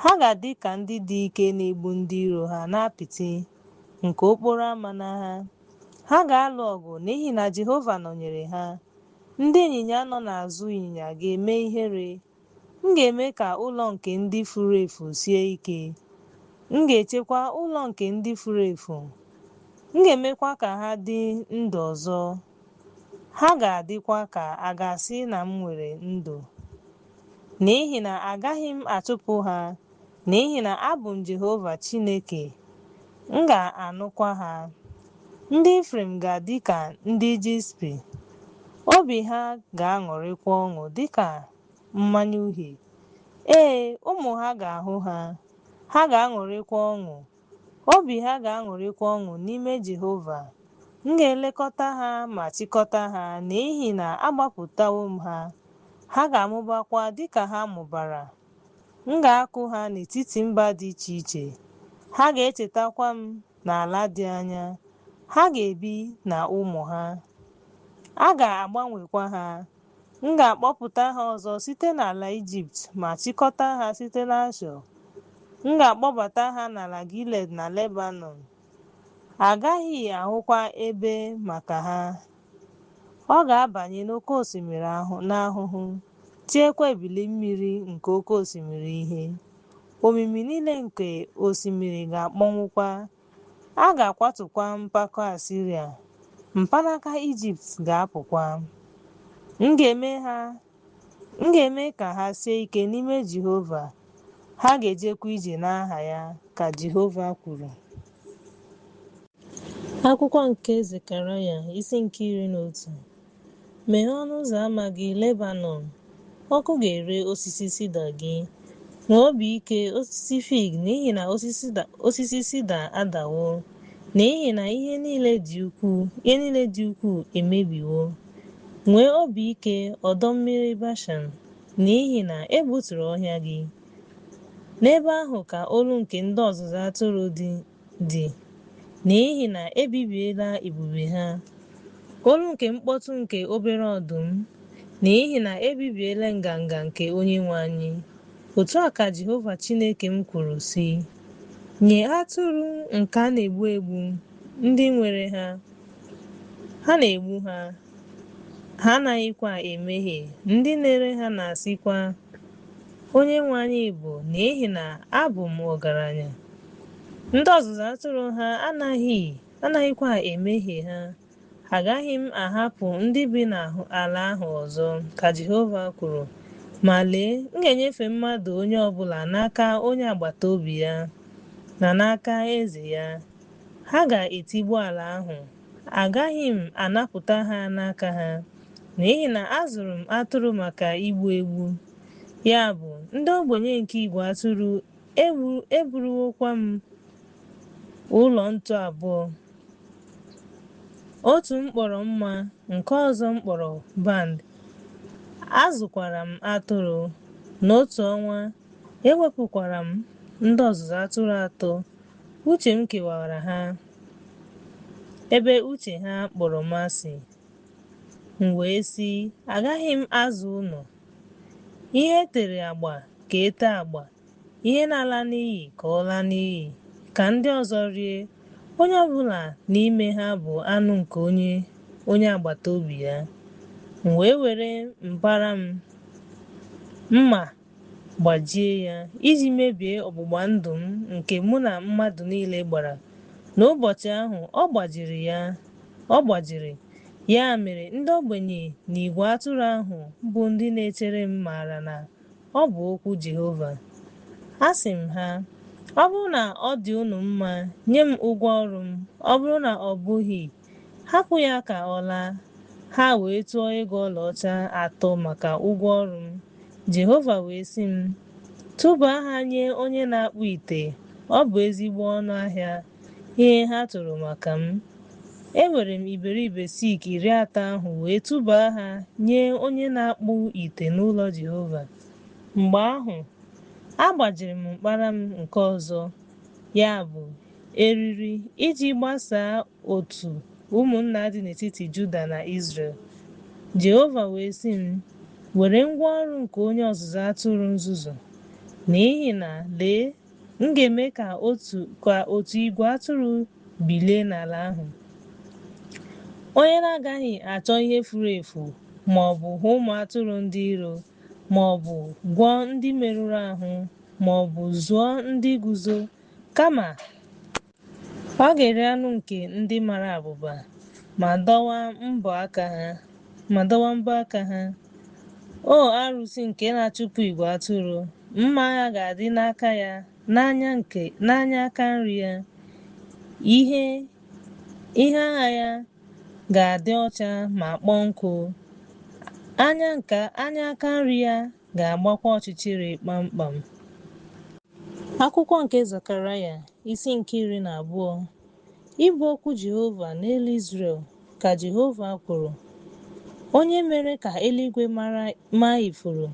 Ha ga-adị ka ndị dị ike na-egbu ndị iro ha n'apịtị nke okporo ámá n'agha. Ha ga-alụ ọgụ n'ihi na Jehova nọnyere ha. Ndị ịnyịnya nọ n'azụ ịnyịnya ga-eme ihere. M ga-eme ka ụlọ nke ndị furu efu sie ike. M ga-echekwa ụlọ nke ndị furu efu, m ga-emekwa ka ha dị ndụ ọzọ, ha ga-adịkwa ka a ga-asị na m nwere ndụ. N'ihi na agaghị m achụpụ ha, n'ihi na abụ m Jehova Chineke, m ga-anụkwa ha. Ndị Ifrem ga-adị ka ndị Jispi, obi ha ga-aṅụrịkwa ọṅụ dị ka mmanya uhie. Ee, ụmụ ha ga-ahụ ha, ha ga-aṅụrịkwa ọṅụ, obi ha ga-aṅụrịkwa ọṅụ n'ime Jehova. M ga-elekọta ha ma chịkọta ha, n'ihi na agbapụtawo m ha, ha ga-amụbakwa dịka ha mụbara. M ga-akụ ha n'etiti mba dị iche iche, ha ga-echetakwa m n'ala dị anya, ha ga-ebi na ụmụ ha. A ga-agbanwekwa ha. M ga-akpọpụta ha ọzọ site n'ala Ijipt ma chịkọta ha site n'Ashọ. M ga-akpọbata ha n'ala Gilead na Lebanọn. A gaghị ahụkwa ebe maka ha. Ọ ga-abanye n'oké osimiri n'ahụhụ, tiekwa ebili mmiri nke oké osimiri ihe. Omimi niile nke osimiri ga-akpọnwụkwa, a ga-akwatukwa mpako Asịrịa, mkpanaka Ijipt ga-apụkwa. M ga-eme ka ha sie ike n'ime Jehova, ha ga-ejekwa ije n'aha ya, ka Jehova kwuru. Akwụkwọ nke Zekaraya, isi nke 11. Meghee ọnụ ụzọ ámá gị, Lebanọn, ọkụ ga-ere osisi sida gị. Nwee obi ike, osisi fig, n'ihi na osisi sida adawo, n'ihi na ihe niile dị ukwuu emebiwo. Nwee obi ike, ọdọ mmiri Bashan, n'ihi na e gbuturu ọhịa gị. N'ebe ahụ ka olu nke ndị ọzụzụ atụrụ dị, n'ihi na e bibiela ebube ha. Olu nke mkpọtụ nke obere ọdụm, n'ihi na e bibiela nganga nke Onyenwe anyị. Otu a ka Jehova Chineke m kwuru sị, nye atụrụ nke a na-egbu egbu ndị nwere ha, ha na-egbu ha, ha anaghịkwa emehie. Ndị na-ere ha na-asịkwa, Onyenwe anyị bụ, n'ihi na abụ m ọgaranya. Ndị ọzụzụ atụrụ ha anaghịkwa emehie ha. Agaghị m ahapụ ndị bi n'ala ahụ ọzọ, ka Jehova kwuru. Ma lee, m ga-enyefe mmadụ onye ọbụla n'aka onye agbata obi ya na n'aka eze ya. Ha ga-etigbu ala ahụ. Agaghị m anapụta ha n'aka ha, n'ihi na azụrụ m atụrụ maka igbu egbu. Ya bụ, ndị ogbenye nke igwe atụrụ eburuwokwa m ụlọ ntu abụọ, otu m kpọrọ mma, nke ọzọ m kpọrọ band. Azụkwara m atụrụ. N'otu ọnwa, ewepụkwara m ndị ọzụzụ atụrụ atọ. Uche m kewara ha, ebe uche ha kpọrọ m asị. M wee sị, agaghị m azụ unu. Ihe e tere agba ka e tee agba, ihe na-ala n'iyi ka ọ laa n'iyi, ka ndị ọzọ rie, onye ọbụla n'ime ha bụ anụ nke onye agbata obi ya. M wee were mkpara m mma gbajie ya, iji mebie ọgbụgba ndụ m nke mụ na mmadụ niile gbara. N'ụbọchị ahụ ọ gbajiri. Ya mere ndị ogbenye na igwe atụrụ ahụ bụ ndị na-echere m maara na ọ bụ okwu Jehova. Asị m ha, ọ bụrụ na ọ dị unu mma, nye m ụgwọ ọrụ m, ọ bụrụ na ọ bụghị, hapụ ya ka ọ laa. Ha wee tụọ ego ọlaọcha 3 maka ụgwọ ọrụ m. Jehova wee sị m, tụba ha nye onye na-akpụ ite, ọ bụ ezigbo ọnụ ahịa ihe ha tụrụ maka m. Ewere m iberibe sik 30 ahụ wee tụba ha nye onye na-akpụ ite n'ụlọ Jehova. Mgbe ahụ, agbajiri m mkpara m nke ọzọ, ya bụ, eriri, iji gbasaa otu ụmụnna dị n'etiti Juda na Izrel. Jehova wee sị m, were ngwaọrụ nke onye ọzụzụ atụrụ nzuzu, n'ihi na lee, m ga-eme ka otu igwe atụrụ bilie n'ala ahụ. Onye na-agaghị achọ ihe furu efu ma ọ bụ hụ ụmụ atụrụ ndị iro, ma ọ bụ gwọọ ndị merụrụ ahụ, ma ọ bụ zụọ ndị guzo, Kama ọ ga-eri anụ nke ndị mara abụba ma dọwaa mbọ aka ha. O arụsị nke na-achụpụ igwe atụrụ, mma agha ga-adị n'aka ya n'anya aka nri ya. Ihe agha ya ga-adị ọcha ma kpọọ nkụ, anya aka nri ya ga-agbakwa ọchịchịrị kpamkpam. Akwụkwọ nke Zekaraya, isi nke 12. Ịbụ okwu Jehova n'elu Izrel ka Jehova kwuru, onye mere ka eluigwe maa ifuru,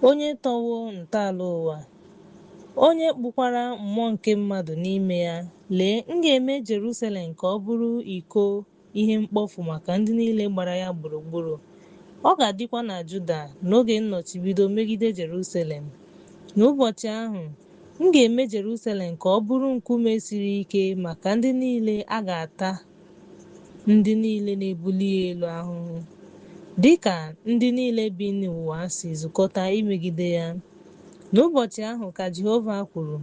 onye tọwo ntọala ụwa, onye kpụkwara mmụọ nke mmadụ n'ime ya. Lee, m ga-eme Jerusalem ka ọ bụrụ iko ihe mkpofu maka ndị niile gbara ya gburugburu. Ọ ga-adịkwa na Juda n'oge nnọchibido megide Jerusalem. N'ụbọchị ahụ, m ga-eme Jerusalem ka ọ bụrụ nkume siri ike maka ndị niile a ga-ata ndị niile na-ebuli ya elu ahụhụ, dịka ndị niile bi n'ụwa si zukọta imegide ya. N'ụbọchị ahụ ka Jehova kwuru,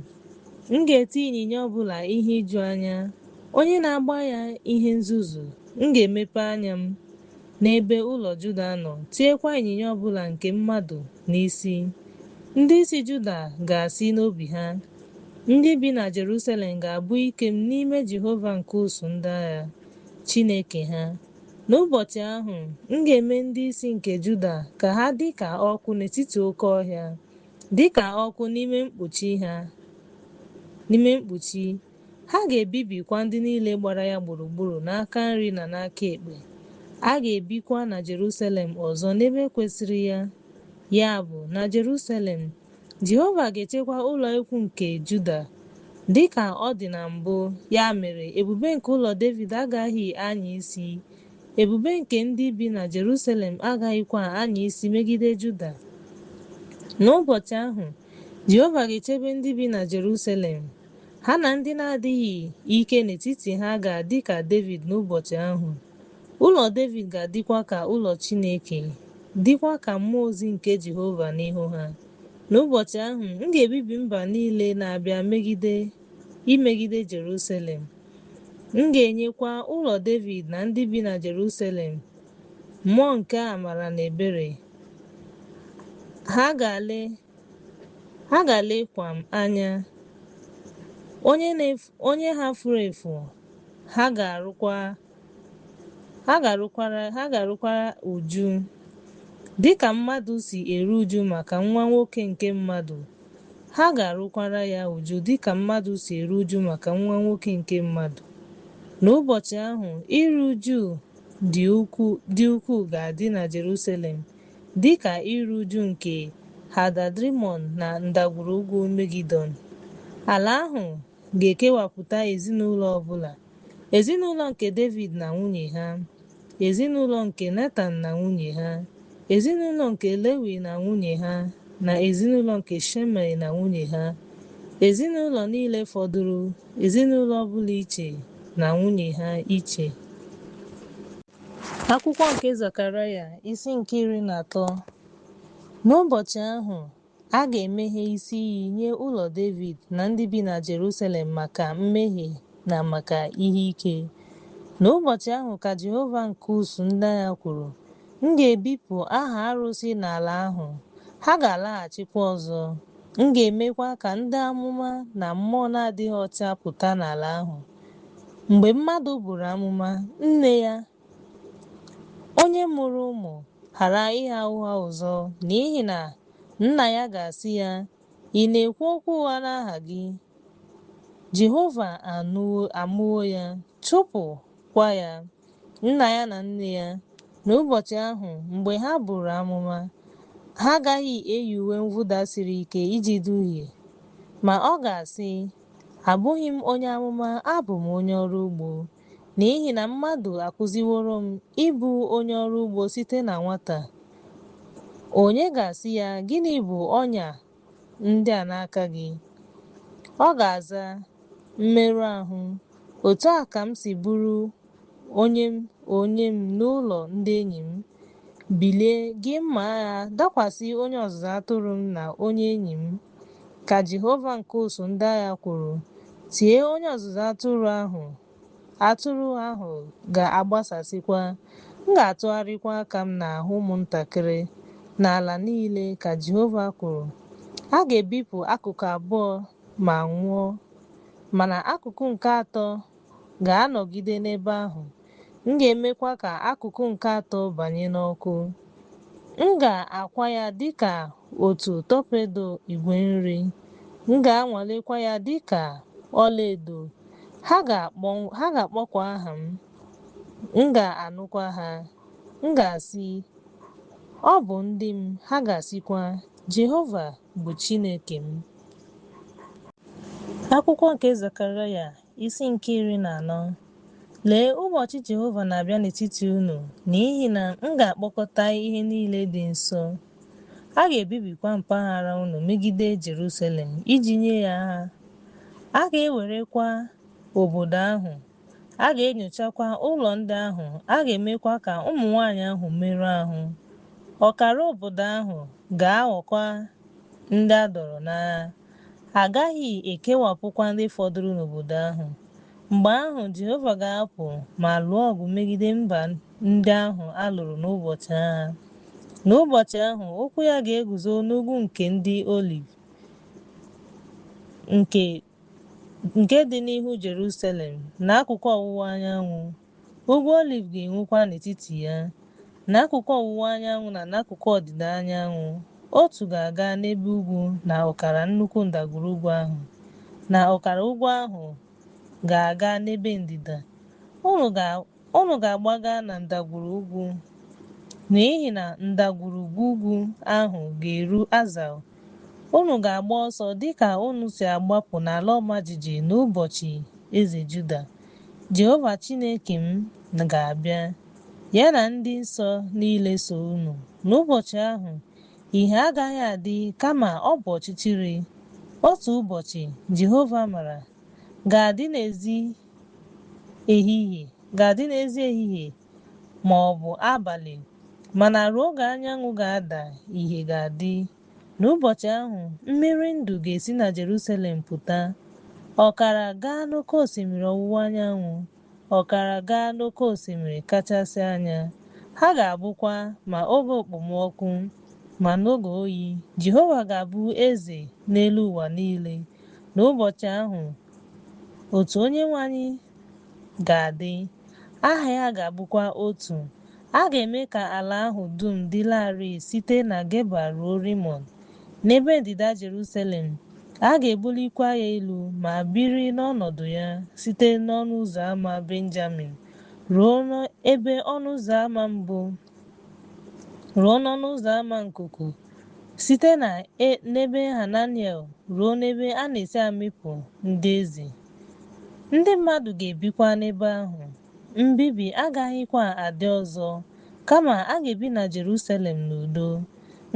m ga-eti ịnyịnya ọbụla ihe iju anya, onye na-agba ya ihe nzuzu. M ga-emepe anya m n'ebe ụlọ Juda nọ, tiekwa ịnyịnya ọbụla nke mmadụ n'isi. Ndị isi Juda ga-asị n'obi ha, ndị bi na Jerusalem ga-abụ ike m n'ime Jehova nke usuu ndị agha, Chineke ha. N'ụbọchị ahụ, m ga-eme ndị isi nke Juda ka ha dị ka ọkụ n'etiti oke ọhịa, dị ka ọkụ n'ime mkpuchi. Ha ga-ebibikwa ndị niile gbara ya gburugburu n'aka nri na n'aka ekpe. A ga-ebikwa na Jerusalem ọzọ n'ebe kwesịrị ya, ya bụ, na Jerusalem. Jehova ga-echekwa ụlọ ikwu nke Juda dị ka ọ dị na mbụ. Ya mere, ebube nke ụlọ Devid agaghị anya isi, ebube nke ndị bi na Jerusalem agaghịkwa anya isi megide Juda. N'ụbọchị ahụ, Jehova ga-echebe ndị bi na Jerusalem. Ha na ndị na-adịghị ike n'etiti ha ga-adị ka Devid n'ụbọchị ahụ. Ụlọ Devid ga-adịkwa ka ụlọ Chineke, dịkwa ka mmụọ ozi nke Jehova n'ihu ha. N'ụbọchị ahụ, m ga-ebibi mba niile na-abịa imegide Jerusalem. M ga-enyekwa ụlọ Devid na ndị bi na Jerusalem mmụọ nke amara na ebere. Ha ga-alekwa m anya, onye ha furu efu, ha ga-arụkwara uju, dịka mmadụ si eru uju maka nwa nwoke nke mmadụ. Ha ga-arụkwara ya uju dịka mmadụ si eru uju maka nwa nwoke nke mmadụ. N'ụbọchị ahụ, iru uju dị ukwuu ga-adị na Jerusalem, dịka iru uju nke Hadadrimon na ndagwurugwu Megidon. Ala ahụ ga-ekewapụta ezinụlọ ọbụla: ezinụlọ nke Devid na nwunye ha, ezinụlọ nke Netan na nwunye ha, ezinụlọ nke Lewi na nwunye ha, na ezinụlọ nke Shimei na nwunye ha. Ezinụlọ niile fọdụrụ, ezinụlọ ọbụla iche na nwunye ha iche. Akwụkwọ nke Zekaraya, isi nke 13. N'ụbọchị ahụ, a ga-emeghe isi iyi nye ụlọ Devid na ndị bi na Jerusalem maka mmehie na maka ihe ike. N'ụbọchị ahụ ka Jehova nke usuu ndị agha kwuru, m ga-ebipụ aha arụsị n'ala ahụ, ha ga-alaghachikwa ọzọ. M ga-emekwa ka ndị amụma na mmụọ na-adịghị ọcha pụta n'ala ahụ. Mgbe mmadụ buru amụma, nne ya, onye mụrụ ụmụ, ghara ịgha ụgha ọzọ, n'ihi na nna ya ga-asị ya, ị na-ekwu okwu ụgha n'aha gị. Jehova amụwo ya, chụpụkwa ya, nna ya na nne ya. N'ụbọchị ahụ, mgbe ha buru amụma, ha agaghị eyi uwe mwụda siri ike iji duhie. Ma ọ ga-asị, abụghị m onye amụma, abụ m onye ọrụ ugbo, n'ihi na mmadụ akụziworo m ịbụ onye ọrụ ugbo site na nwata. Onye ga-asị ya, gịnị bụ ọnya ndị a n'aka gị? Ọ ga-aza, mmerụ ahụ. Otu a ka m si bụrụ onye m n'ụlọ ndị enyi m. Bilie, gị mma agha, dakwasị onye ọzụzụ atụrụ m na onye enyi m, ka Jehova nke usuu ndị agha kwuru. Tie onye ọzụzụ atụrụ ahụ, atụrụ ahụ ga-agbasasịkwa, m ga-atụgharịkwa aka m n'ahụ ụmụntakịrị n'ala niile, ka Jehova kwuru. A ga-ebipụ akụkụ abụọ ma nwụọ, mana akụkụ nke atọ ga-anọgide n'ebe ahụ, m ga-emekwa ka akụkụ nke atọ banye n'ọkụ. M ga-akwa ya dị ka otu torpedo igwe nri, m ga-anwalekwa ya dị ka ọlaedo. Ha ga-akpọku aha m, m ga-anụkwa ha. M ga-asị, Ọ bụ ndị m, ha ga-asịkwa, Jehova bụ Chineke m. Akwụkwọ nke Zekaraya, isi nke 14. Lee, ụbọchị Jehova na-abịa n'etiti unu, n'ihi na m ga-akpọkọta ihe niile dị nsọ. A ga-ebibikwa mpaghara unu megide Jerusalem iji nye ya ha. A ga-ewerekwa obodo ahụ, a ga-enyochakwa ụlọ ndị ahụ, a ga-emekwa ka ụmụ nwanyị ahụ merụọ ahụ. Ọkara obodo ahụ ga-aghọkwa ndị a dọọrọ n'agha, a gaghị ekewapụkwa ndị fọdụrụ n'obodo ahụ. Mgbe ahụ Jehova ga-apụ ma lụọ ọgụ megide mba ndị ahụ a lụrụ n'ụbọchị agha. N'ụbọchị ahụ, ụkwụ ya ga-eguzo n'ugwu nke ndị Oliv, nke dị n'ihu Jerusalem, n'akụkụ ọwụwa anyanwụ. Ugwu Oliv ga-enwukwa n'etiti ya, n'akụkụ ọwụwa anyanwụ na n'akụkụ ọdịda anyanwụ. Otu ga-aga n'ebe ugwu na ọkara nnukwu ndagwurugwu ahụ, na ọkara ugwu ahụ ga-aga n'ebe ndịda. Unu ga-agbaga na ndagwurugwu, n'ihi na ndagwurugwu ugwu ahụ ga-eru Azal. Unu ga-agba ọsọ dịka unu si agbapụ n'ala ọmajiji n'ụbọchị eze Juda. Jehova Chineke m ga-abịa, ya na ndị nsọ niile so unu. N'ụbọchị ahụ, ìhè agaghị adị kama ọ bụ ọchịchịrị. Otu ụbọchị, Jehova mara, ga-adị n'ezi ehihie ma ọ bụ abalị, mana ruo oge anyanwụ ga-ada, ìhè ga-adị. N'ụbọchị ahụ, mmiri ndụ ga-esi na Jerusalem pụta, ọkara gaa n'oké osimiri ọwụwa anyanwụ, ọkara gaa n'oké osimiri kachasị anya. Ha ga-abụkwa ma oge okpomọkụ ma n'oge oyi. Jehova ga-abụ eze n'elu ụwa niile. N'ụbọchị ahụ, otu Onyenwe anyị ga-adị, aha ya ga-abụkwa otu. A ga-eme ka ala ahụ dum dị larịị site na Geba ruo Rimọn, n'ebe ndịda Jerusalem. A ga-ebulikwa ya elu ma biri n'ọnọdụ ya site n'ọnụ ụzọ ámá Benjamin ruo n'ebe ọnụ ụzọ ámá mbụ ruo n'ọnụ ụzọ ámá nkuku, site n'ebe Hananiel ruo n'ebe a na-esi amịpụ ndị eze. Ndị mmadụ ga-ebikwa n'ebe ahụ, mbibi agaghịkwa adị ọzọ, kama a ga-ebi na Jerusalem n'udo.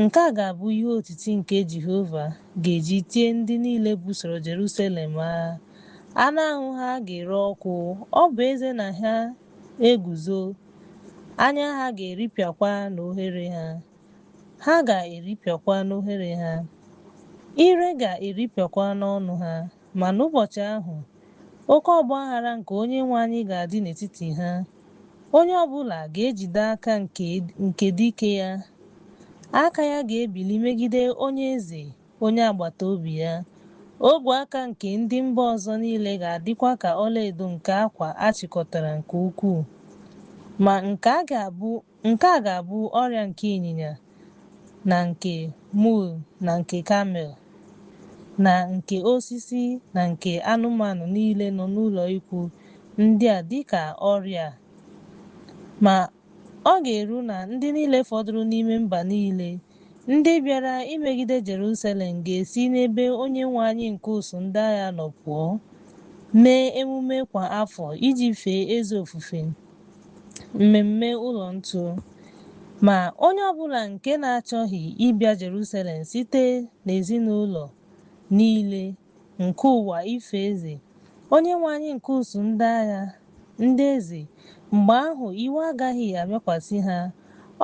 Nke a ga-abụ ihe otiti nke Jehova ga-eji tie ndị niile busoro Jerusalem agha. Anụ ahụ ha ga-ere ọkụ, ọ bụ ezie na ha eguzo, anya ha ga-eripịakwa n'oghere ha. Ha ga-eripịakwa n'oghere ha. Ire ga-eripịakwa n'ọnụ ha. Ma n'ụbọchị ahụ, oke ọgbaghara nke Onyenwe anyị ga-adị n'etiti ha. Onye ọbụla ga-ejide aka nke dike ya. Aka ya ga-ebili megide onye eze onye agbata obi ya. Ogwe aka nke ndị mba ọzọ niile ga-adịkwa ka ọlaedo nke akwa achịkọtara nke ukwuu. Ma nke a ga-abụ ọrịa nke ịnyịnya na nke mul na nke kamel na nke osisi na nke anụmanụ niile nọ n'ụlọ ikwu ndị a dịka ọrịa. Ma ọ ga-eru na ndị niile fọdụrụ n'ime mba niile, ndị bịara imegide Jerusalem ga-esi n'ebe Onyenwe anyị nke usuu ndị agha nọ pụọ, mee emume kwa afọ iji fee eze ofufe, mmemme ụlọ ntu. Ma onye ọbụla nke na-achọghị ịbịa Jerusalem site n'ezinụlọ niile nke ụwa ife eze, Onyenwe anyị nke usuu ndị agha, ndị eze, mgbe ahụ iwe agaghị abịakwasị ha.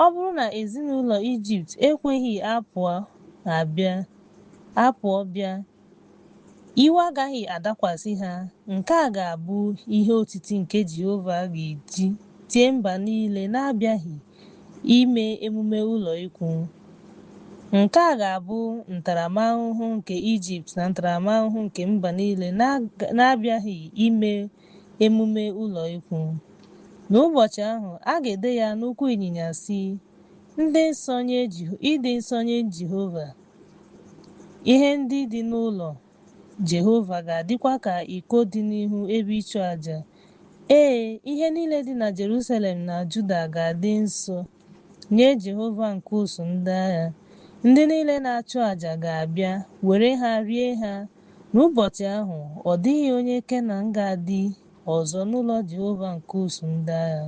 Ọ bụrụ na ezinụlọ Ijipt ekweghị apụọ bịa, Iwe agaghị adakwasị ha. Nke a ga-abụ ihe otiti nke Jehova ga-eji tie mba niile na-abịaghị ime emume ụlọikwuu. Nke a ga-abụ ntaramahụhụ nke Ijipt na ntaramahụhụ nke mba niile na-abịaghị ime emume ụlọikwuu. N'ụbọchị ahụ, a ga-ede ya n'ụkwụ ịnyịnya sị, Ịdị nsọ nye Jehova. Ihe ndị dị n'ụlọ Jehova ga-adịkwa ka iko dị n'ihu ebe ịchụ aja. Ee, ihe niile dị na Jerusalem na Juda ga-adị nsọ nye Jehova nke usuu ndị agha. Ndị niile na-achụ aja ga-abịa, were ha rie ha. N'ụbọchị ahụ, ọ dịghị onye Kenan ga-adị ọzọ n'ụlọ Jehova nke usuu ndị agha.